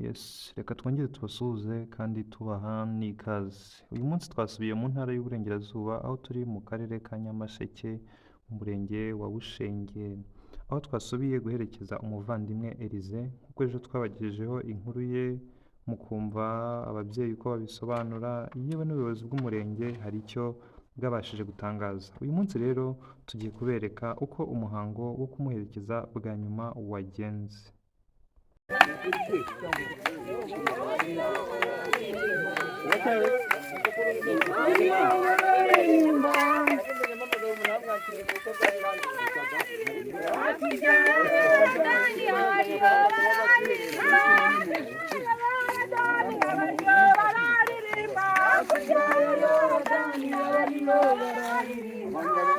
Yes, reka twongere tubasuhuze kandi tubaha n'ikaze. Uyu munsi twasubiye mu ntara y'Uburengerazuba aho turi mu karere ka Nyamasheke, mu murenge wa Bushenge, aho twasubiye guherekeza umuvandimwe Elize, nk'uko ejo twabagejejeho inkuru ye, mukumva ababyeyi uko babisobanura, yewe n'ubuyobozi bw'umurenge hari icyo bwabashije gutangaza. Uyu munsi rero tugiye kubereka uko umuhango wo kumuherekeza bwa nyuma wagenze.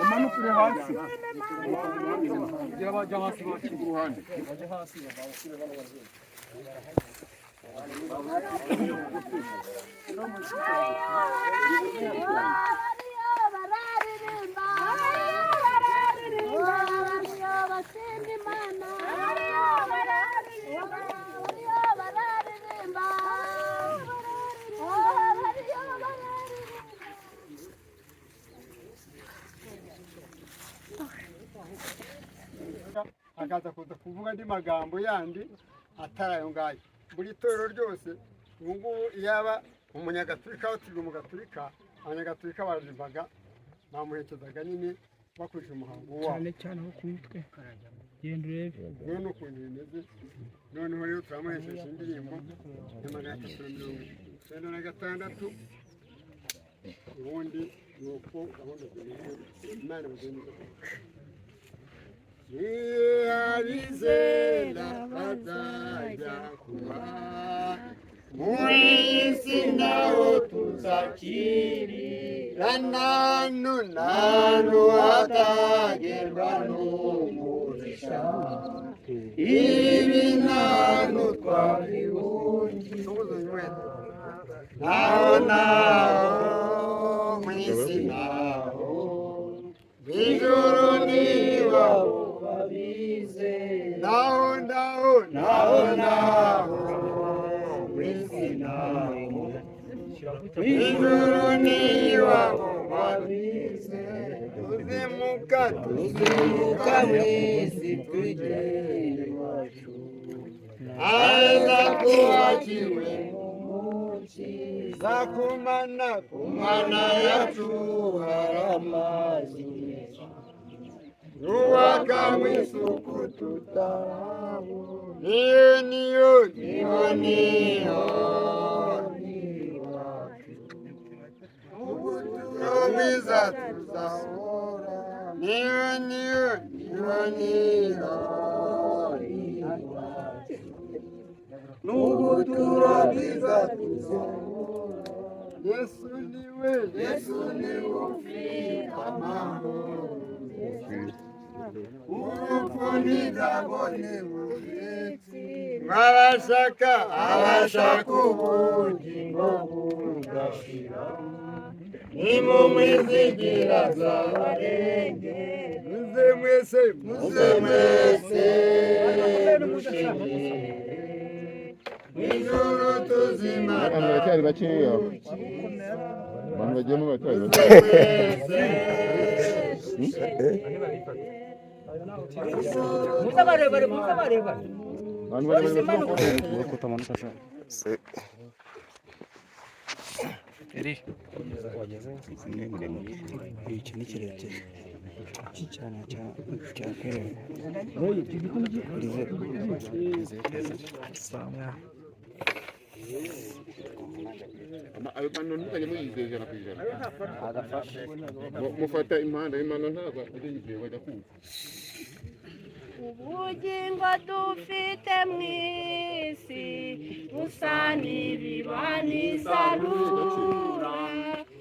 Umanukire hasi bajya hasi bakira uruhande. Akaza kuza kuvuga andi magambo yandi atari ayo ngayo. Buri torero ryose ubu ngubu yaba umunyagatulika batijwe mu gatulika, abanyagatulika baririmbaga bamuherekezaga nyine bakurikije umuhango wabo cyane cyane aho ku mutwe genda urebe none ukuntu bimeze. Noneho rero turamuhesheje indirimbo ya 396. Ubundi ni uko gahunda zimeze. Imana ibagende. Abizera bazajya kuba muri iyi si, naho tuzakirira nanu nanu hatagerwa n'umugisha, ibi nanu twabihungiye naho naho mu isi, naho ijuru nibaho naho naho naho naho mu isi, naho ijuru nibaho babize. Tuzimuka tuzimuka mu isi tugere iwacu, aza kuhakiwe za kumana kumana yacu hari amazi meza yubaka mu isuku tutarabona. Niyo niyo niyo niyo ubuturo bwiza tuzahora, niyo niyo niyo niyo n'ubuturo bwiza tuzahora. Yesu niwe, Yesu niwe ufite amahoro, urupfu n'ibyago ntibubitse. Abashaka abashaka ubugingo bugashira, nimumwizigira azabarenge. Muze mwese, muze mwese dushimire mw'ijuru tuzimana. Abantu baracyari bakeya, abantu bagiyemo baracyari bakeya. Muze barebare, muze barebare. Abantu barebare. Iki ni kirekire iki cyane cya kerere. Ayo mano ntukajya muyizera 100%. Mufata impanda impano ntabwo ajya yizeye bajya kumva. Ubugingo dufite mu isi busa n'ibiba n'isarura,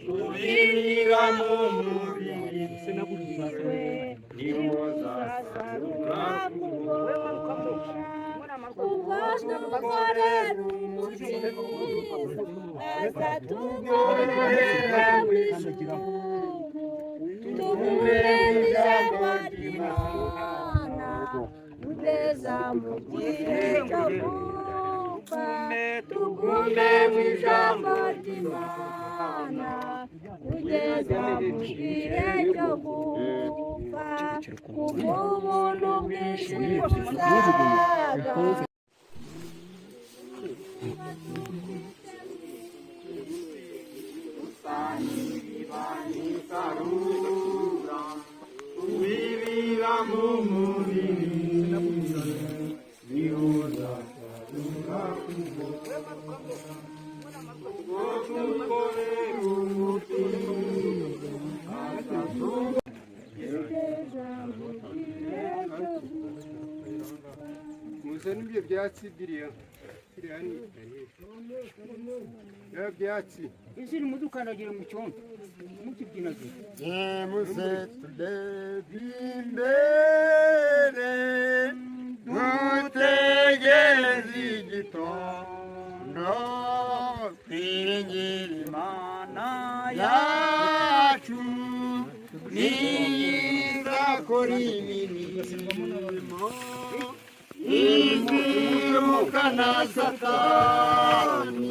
Tubibira mu mubiri we nimuzasarura kubora. Ubwo dukorera umukiza azatugororera mu ijuru, tumuhe ijambo ry'Imana kugeza mu gihe cyo gupfa. Tugume mu ijambo ry'Imana kugeza mu gihe cyo gupfa, kubw'ubuntu bwinshi busaga. Muzane ibyo byatsi biriya biriya ni bya byatsi. Ese nimudukandagira mu cyondo mutubyinagira. Nimuze turebe imbere, dutegereze igitondo, twiringire Imana yacu, nizakora imirimo izirukana Satani,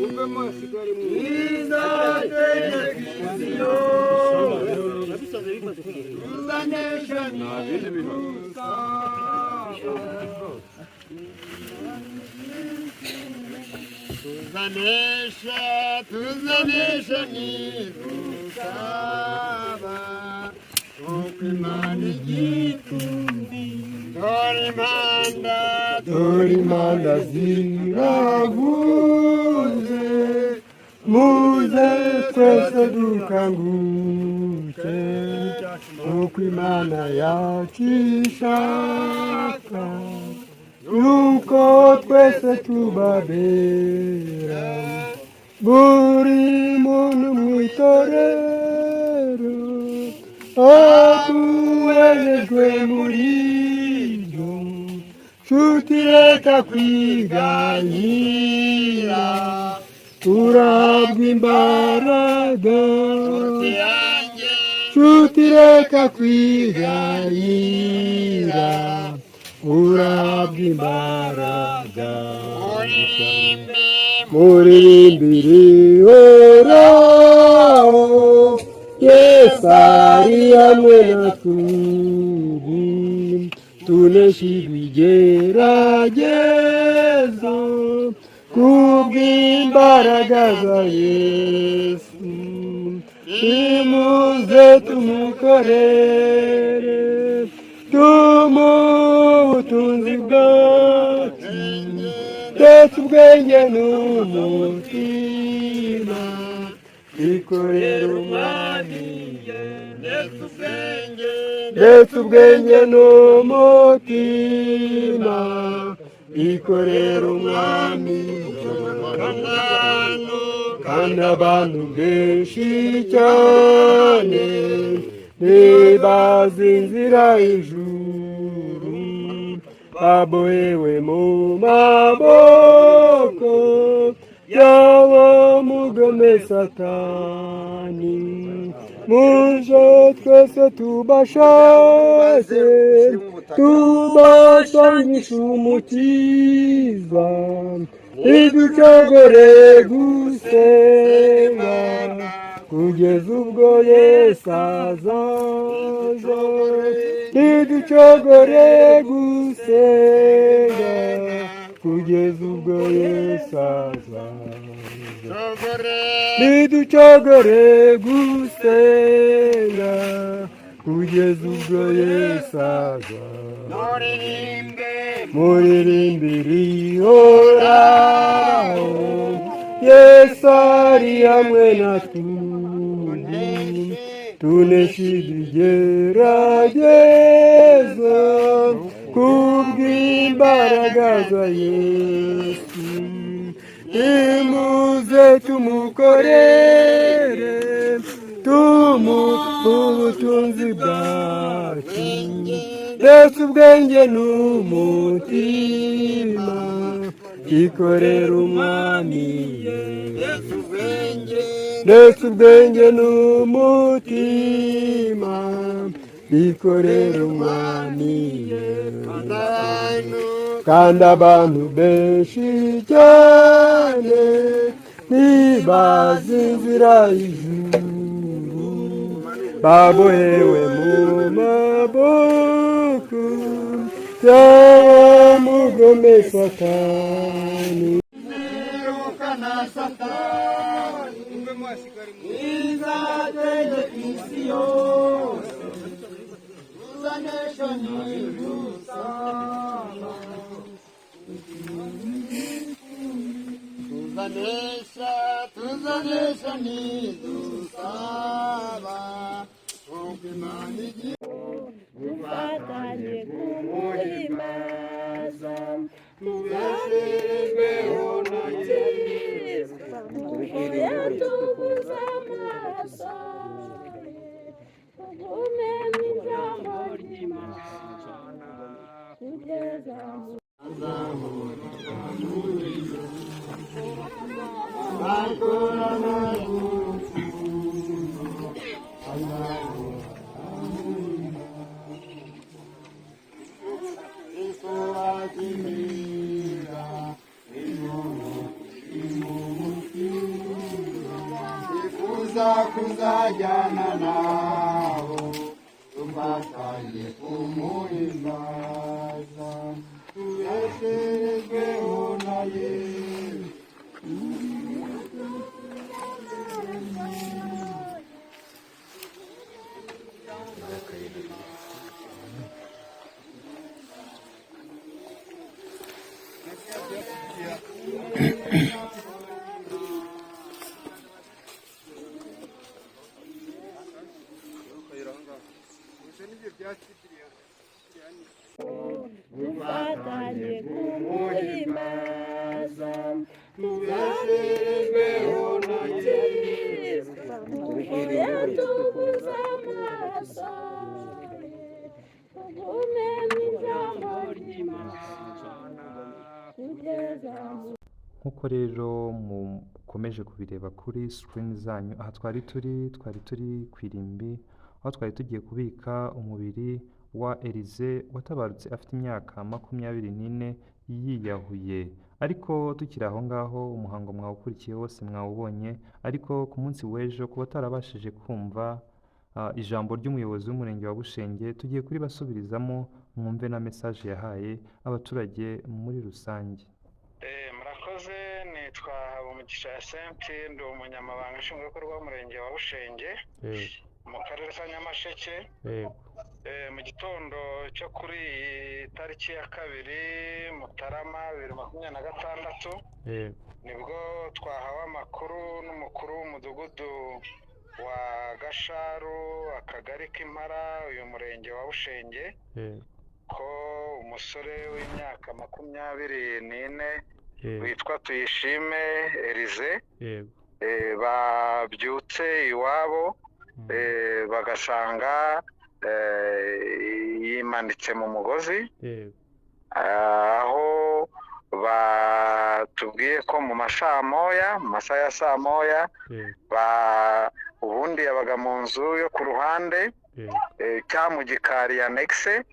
izategeka isi yose, tuzanesha tuzanesha, tuzanesha nidusaba, kuko Imana igitumbi. Dore impanda, dore impanda ziravuze, muze twese dukanguke, kuko Imana yacu ishaka yuko twese tubabera, buri muntu mu itorero atuwejejwe muri ryo. Nshuti reka kwiganyira, turabwa imbaraga. Nshuti reka kwiganyira, urabwa imbaraga. Muririmbire Uhoraho, Yesu ari hamwe natwe ubu, tunesha ibigeragezo kubw'imbaraga za Yesu. Nimuze tumukorere, tumuhe ubutunzi bwacu, ndetse ubwenge n'umutima, twikorere Umwami. Ndetse ubwenge n'umutima, bikorera Umwami. Kandi abantu benshi cyane ntibazi inzira y'ijuru, babohewe mu maboko y'abo mugome Satani. Muje twese tubashake, tubasangishe Umukiza, ntiducogore gusenga kugeza ubwo Yesu azaza. Ntiducogore gusenga kugeza ubwo Yesu azaza. Ntiducogore gusenga kugeza ubwo Yesu azaza. Muririmbire Uhoraho, Yesu ari hamwe natwe ubu, tunesha ibigeragezo kubw'imbaraga za Yesu. Nimuze tumukorere, tumuhe ubutunzi bwacu, ndetse ubwenge n'umutima, ikorera Umwami. Ndetse ubwenge n'umutima, bikorera Umwami. Kandi abantu benshi cyane Ntibazi inzira y'ijuru, babohewe mu maboko y'uwo mugome Satani. Irukana Satani, izategeka isi yose, tuzanesha nidusaba. Tuzanesha, tuzanesha nidusaba, kuko Imana igiye. Dufatanye kumuhimbaza, Tubesherejweho na tuzabwirizwa kuko yatuguze amaraso ye. Tugume mu ijambo ry'Imana kugeza mu Akorana urukundo, azahora amurima. Kristo azimira ijuru imumutima, twifuza kuzajyana nabo, dufatanye kumuhimbaza, tubesherejweho na Yesu. Dufatanye kumuhimbaza, Tubesherejweho na tuzabwirizwa kuko yatuguze amaraso ye. Tugume mu ijambo ry'Imana kugeza mu Nk'uko rero mukomeje kubireba kuri screen zanyu, aha twari turi ku irimbi aho twari tugiye kubika umubiri wa Elize watabarutse afite imyaka 24 yiyahuye. Ariko tukiri aho ngaho, umuhango mwawukurikiye wose, mwawubonye. Ariko ku munsi w'ejo, ku batarabashije kumva ijambo ry'umuyobozi w'umurenge wa Bushenge, tugiye kuribasubirizamo mwumve na message yahaye abaturage muri rusange. Murakoze, nitwa Habumugisha Senti, ndi umunyamabanga nshingwabikorwa w'umurenge wa Bushenge mu karere ka Nyamasheke. Mu gitondo cyo kuri iyi tariki ya 2 Mutarama 2026, nibwo twahawe amakuru n'umukuru w'umudugudu wa Gasharu, akagari k'Impara, uyu murenge wa Bushenge, ko umusore w'imyaka 24 witwa Tuyishime Elize babyutse iwabo bagasanga yimanitse mu mugozi, aho batubwiye ko mu masaa moya, mu masaha ya saa moya, ubundi yabaga mu nzu yo ku ruhande cyangwa mu gikari ya annexe,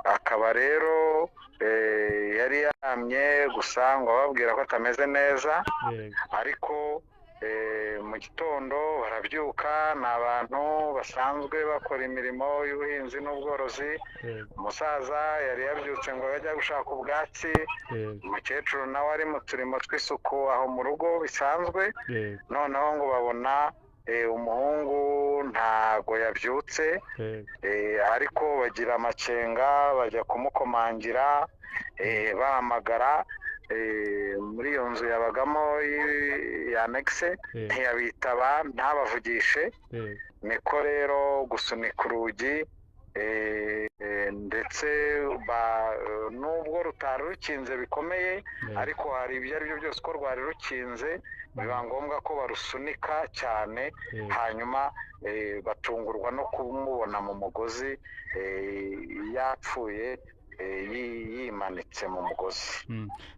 akaba rero yari yaramye gusa ngo ababwira ko atameze neza. Ariko mu gitondo barabyuka, ni abantu basanzwe bakora imirimo y'ubuhinzi n'ubworozi. Umusaza yari yabyutse ngo ajya gushaka ubwatsi, umukecuru nawe ari mu turimo tw'isuku aho mu rugo bisanzwe. Noneho ngo babona umuhungu ntago yabyutse, ariko bagira amakenga, bajya kumukomangira, bahamagara muri iyo nzu yabagamo ya annexe, ntiyabitaba, ntabavugishe. Niko rero gusunika urugi, ndetse nubwo rutari rukinze bikomeye, ariko hari ibyo ari byo byose ko rwari rukinze, biba ngombwa ko barusunika cyane, hanyuma batungurwa no kumubona mu mugozi, yapfuye, yimanitse mu mugozi.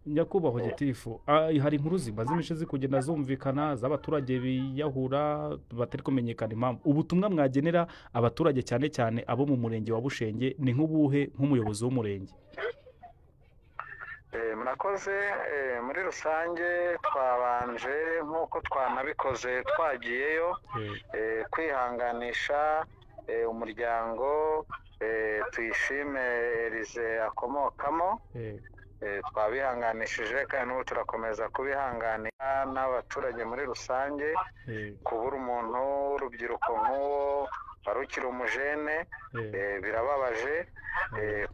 Nyakubahwa gitifu, hari inkuru zimaze iminsi ziri kugenda zumvikana z'abaturage biyahura batari kumenyekana impamvu. Ubutumwa mwagenera abaturage, cyane cyane abo mu murenge wa Bushenge, ni nk'ubuhe nk'umuyobozi w'umurenge? Murakoze. Muri rusange twabanje, nk'uko twanabikoze twagiyeyo, kwihanganisha umuryango Tuyishime Elize akomokamo. Twabihanganishije kandi n'ubu turakomeza kubihanganira n'abaturage muri rusange. Kubura umuntu w'urubyiruko nk'uwo wari ukiri umujene birababaje.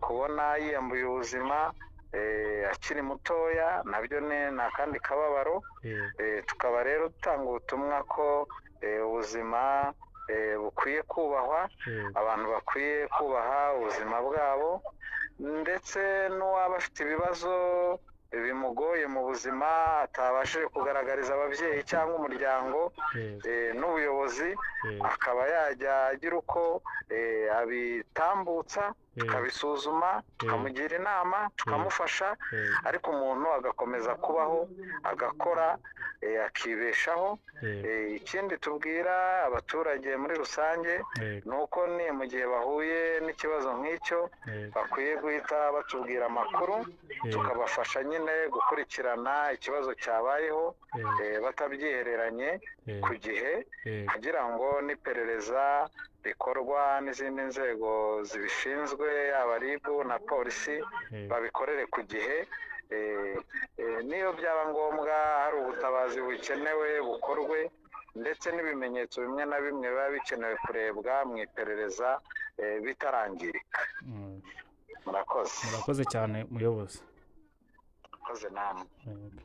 Kubona yiyambuye ubuzima akiri mutoya nabyo ni akandi kababaro. Tukaba rero dutanga ubutumwa ko ubuzima bukwiye kubahwa, abantu bakwiye kubaha ubuzima bwabo, ndetse n'uwaba afite ibibazo bimugoye mu buzima atabashije kugaragariza ababyeyi cyangwa umuryango n'ubuyobozi, akaba yajya agira uko abitambutsa, tukabisuzuma, tukamugira inama, tukamufasha, ariko umuntu agakomeza kubaho, agakora, akibeshaho. Ikindi tubwira abaturage muri rusange ni uko ni mu gihe bahuye n'ikibazo nk'icyo bakwiye guhita batubwira amakuru, tukabafasha nyine gukurikirana ikibazo cyabayeho batabyihereranye ku gihe, kugira ngo n'iperereza rikorwa n'izindi nzego zibishinzwe, yaba RIB na polisi, babikorere ku gihe. N'iyo byaba ngombwa hari ubutabazi bukenewe bukorwe, ndetse n'ibimenyetso bimwe na bimwe biba bikenewe kurebwa mu iperereza bitarangirika. Murakoze. Murakoze cyane muyobozi. Murakoze namwe. Yego.